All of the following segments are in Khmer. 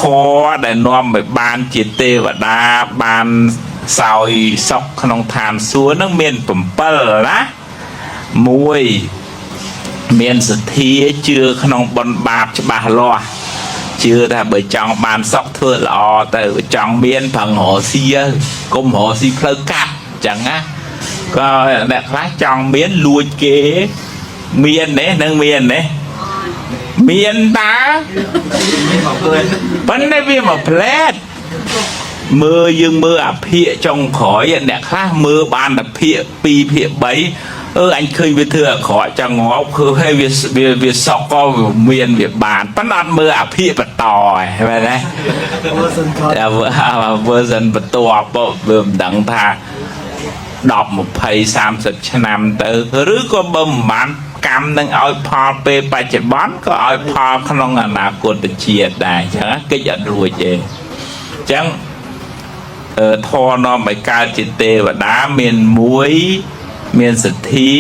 ម៌ដែលនាំឲ្យបានជាទេវតាបានសោយសុខក្នុងឋានសួគ៌នឹងមាន7ណា1មានសទ្ធាជឿក្នុងបុណ្យបាបច្បាស់លាស់ជឿថាបើចង់បានសុខធ្វើល្អទៅបើចង់មានប្រឹងរកស៊ីទៅកុំរកស៊ីផ្លូវកាត់អញ្ចឹងណាក៏អ្នកខ្លះចង់មានលួចគេមានទេនឹងមានទេមានតើប៉ុន្តែវាមកផ្លែតមើលយើងមើលអាភាកចុងក្រោយអ្នកខ្លះមើលបានតែភាក2ភាក3អឺអញឃើញវាធ្វើអាក្រក់ចង់ងាប់គឺឲ្យវាវាវាសក់ក៏វាមានវាបានប៉ុន្តែអត់មើលអាភាកបន្តឯងមែនទេ version ថត តែ version បន្ទាប់វាមិនដឹងថា10 20 30ឆ្នាំទៅឬក៏បើមិនបានកម្មនឹងឲ្យផលពេលបច្ចុប្បន្នក៏ឲ្យផលក្នុងអនាគតជាតិដែរអញ្ចឹងកិច្ចអត់រួចទេអញ្ចឹងអឺធរនាំឲ្យកើតជាទេវតាមាន1មានសទ្ធា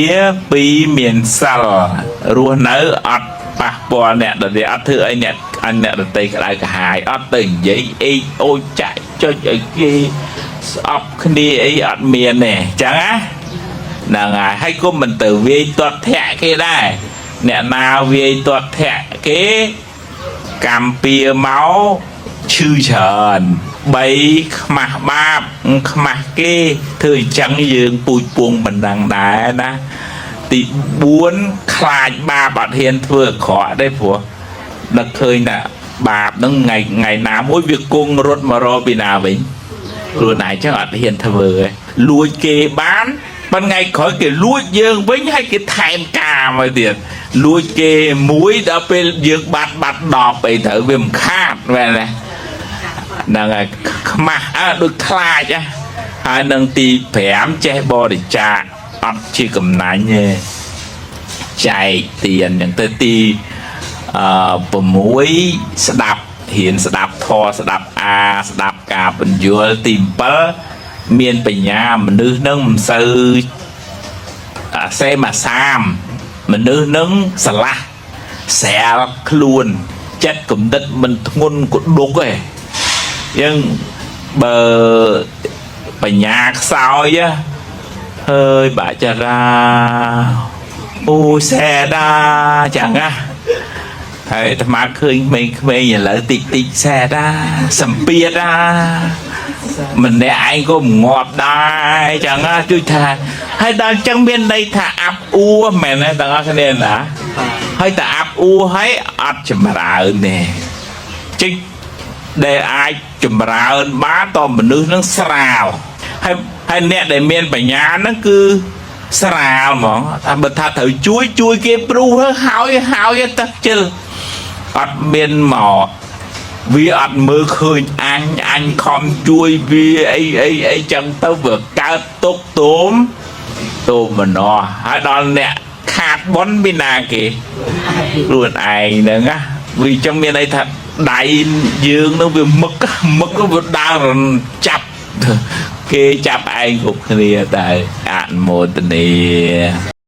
2មានសិលរស់នៅអត់ប៉ះពាល់អ្នកដទៃអត់ធ្វើអីអ្នកអញអ្នកដទៃក្តៅក្រហាយអត់ទៅនិយាយអេកអូចចាក់ចុចឲ្យគេស្អប់គ្នាអីអត់មានទេអញ្ចឹងណាហ្នឹងហើយហើយគុំមិនទៅវាយទាត់ធាក់គេដែរអ្នកណាវាយទាត់ធាក់គេកម្មពៀមកឈឺច្រើន3ខ្មាស់បាបខ្មាស់គេធ្វើអញ្ចឹងយើងពូជពងបណ្ដឹងដែរណាទី4ខ្លាចបាបអត់ហ៊ានធ្វើអាក្រក់ទេព្រោះនឹកឃើញថាបាបហ្នឹងថ្ងៃថ្ងៃណាមួយវាគង់រត់មករកពីណាវិញខ្លួនឯងចឹងអត់ហ៊ានធ្វើទេលួចគេបានប៉ុន្តែថ្ងៃក្រោយគេលួចយើងវិញហើយគេថែមកាមកទៀតលួចគេមួយដល់ពេលយើងបាត់បាត់10អីទៅវាមិនខាតមែនទេហ្នឹងហើយខ្មាស់អើដូចខ្លាចណាហើយនឹងទី5ចេះបរិច្ចាគអត់ជាកំណាញ់ទេចែកទានចឹងទៅទីអឺ6ស្ដាប់រៀនស្ដាប់ធម៌ស្ដាប់អាស្ដាប់ការបញ្យលទី7មានបញ្ញាមនុស្សនឹងមិនសូវអាសេមអាសាមមនុស្សនឹងស្រឡះស្រាលខ្លួនចិត្តគំនិតមិនធ្ងន់កដុកទេយើងបើបញ្ញាខ្សោយណាហើយបាចារាអូសែដាចឹងណាហើយអាត្មាឃើញក្មេងៗឥឡូវតិចតិចសែដាសម្ពាធដាម្នាក់ឯងក៏មិនងាប់ដែរចឹងណាជួយថាហើយដល់ចឹងមានន័យថាអាប់អួរមែនទេទាំងអស់គ្នាណាហើយតែអាប់អួរហើយអត់ចម្រើនទេចេញដែលអាចចម្រើនបានតមនុស្សនឹងស្រាលហើយហើយអ្នកដែលមានបញ្ញាហ្នឹងគឺស្រាលហ្មងថាបើថាត្រូវជួយជួយគេព្រុសហើយហើយទៅជិលអត់មានមកវាអត់មើលឃើញអញអញខំជួយវាអីអីអីចឹងទៅវាកើតទុកទោមទោមនស្សហើយដល់អ្នកខាតបុណ្យពីណាគេខ្លួនឯងហ្នឹងណាវាចឹងមានន័យថាដៃយើងនឹងវាមឹកមឹកវាដើរចាប់គេចាប់ឯងគ្រប់គ្នាតែអនុមោទនា។